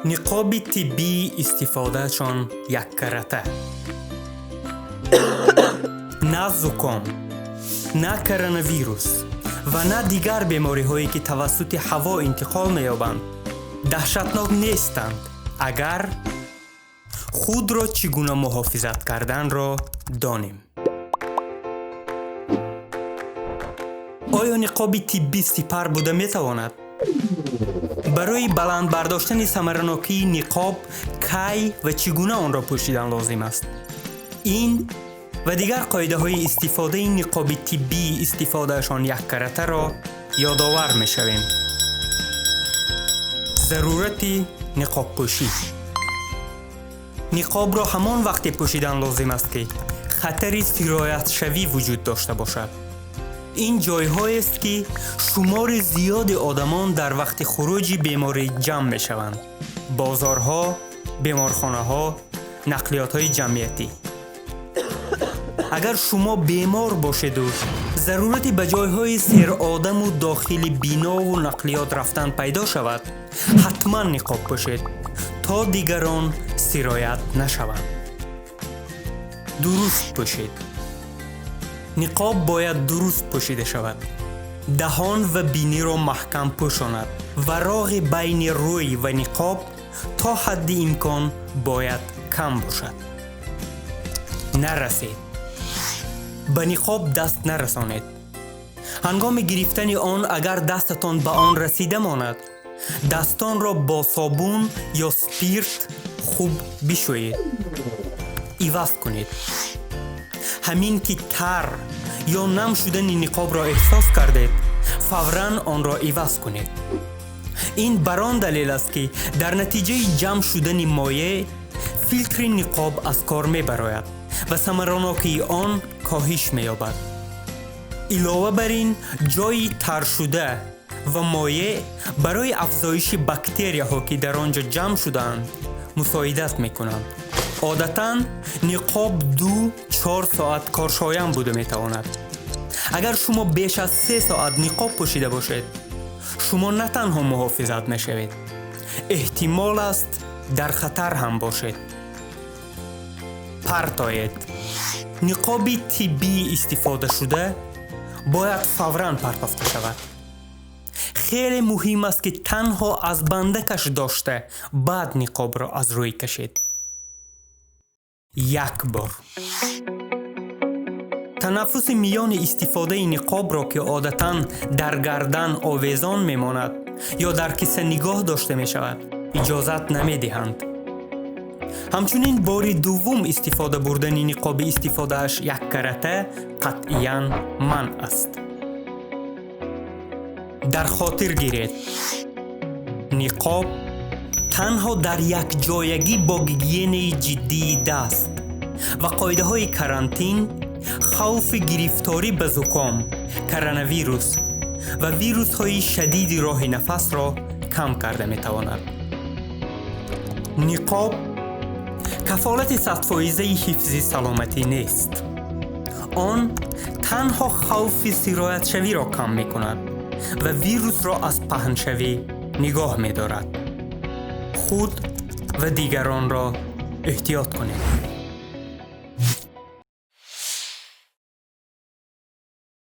Ниқоби тиббии истифодаашон яккарата. На зуком, на коронавирус ва на дигар бемориҳое, ки тавассути ҳаво интиқол меёбанд, даҳшатнок нестанд, агар худро чӣ гуна муҳофизат карданро донем. Оё ниқоби тиббӣ сипар буда метавонад? Барои баланд бардоштани самаранокии ниқоб кай ва чӣ гуна онро пӯшидан лозим аст? Ин ва дигар қоидаҳои истифодаи ниқоби тиббии истифодаашон яккаратаро ёдовар мешавем. Зарурати ниқобпӯшӣ. Ниқобро ҳамон вақте пӯшидан лозим аст, ки хатари сироятшавӣ вуҷуд дошта бошад. Ин ҷойҳоест, ки шумори зиёди одамон дар вақти хуруҷи беморӣ ҷамъ мешаванд: бозорҳо, беморхонаҳо, нақлиётҳои ҷамъиятӣ. Агар шумо бемор бошеду зарурати ба ҷойҳои серодаму дохили бинову нақлиёт рафтан пайдо шавад, ҳатман ниқоб пӯшед, то дигарон сироят нашаванд. Дуруст пӯшед. Ниқоб бояд дуруст пӯшида шавад, даҳон ва биниро маҳкам пӯшонад ва роғи байни рӯй ва ниқоб то ҳадди имкон бояд кам бошад. Нарасед. Ба ниқоб даст нарасонед. Ҳангоми гирифтани он, агар дастатон ба он расида монад, дастонро бо собун ё спирт хуб бишӯед, иваз кунед. Ҳамин ки тар ё нам шудани ниқобро эҳсос кардед, фавран онро иваз кунед. Ин бар он далел аст, ки дар натиҷаи ҷамъ шудани моеъ филтри ниқоб аз кор мебарояд ва самаранокии он коҳиш меёбад. Илова бар ин, ҷойи таршуда ва моеъ барои афзоиши бактерияҳо, ки дар он ҷо ҷамъ шудаанд, мусоидат мекунанд. Одатан ниқоб 2-4 соат коршоям буда метавонад. Агар шумо беш аз 3 соат ниқоб пӯшида бошед, шумо на танҳо муҳофизат мешавед, эҳтимол аст, дар хатар ҳам бошед. Партоед. Ниқоби тиббии истифодашуда бояд фавран партофта шавад. Хеле муҳим аст, ки танҳо аз бандакаш дошта, баъд ниқобро аз рӯй кашед. Як бор танаффуси миёни истифодаи ниқобро, ки одатан дар гардан овезон мемонад ё дар киса нигоҳ дошта мешавад, иҷозат намедиҳанд. Ҳамчунин бори дуввум истифода бурдани ниқоби истифодааш яккарата қатъиян манъ аст. Дар хотир гиред: ниқоб танҳо дар якҷоягӣ бо гигиенаи ҷиддии даст ва қоидаҳои карантин хавфи гирифторӣ ба зуком, коронавирус ва вирусҳои шадиди роҳи нафасро кам карда метавонад. Ниқоб кафолати садфоизаи ҳифзи саломатӣ нест. Он танҳо хавфи сироятшавиро кам мекунад ва вирусро аз паҳншавӣ нигоҳ медорад. Худ ва дигаронро эҳтиёт кунед.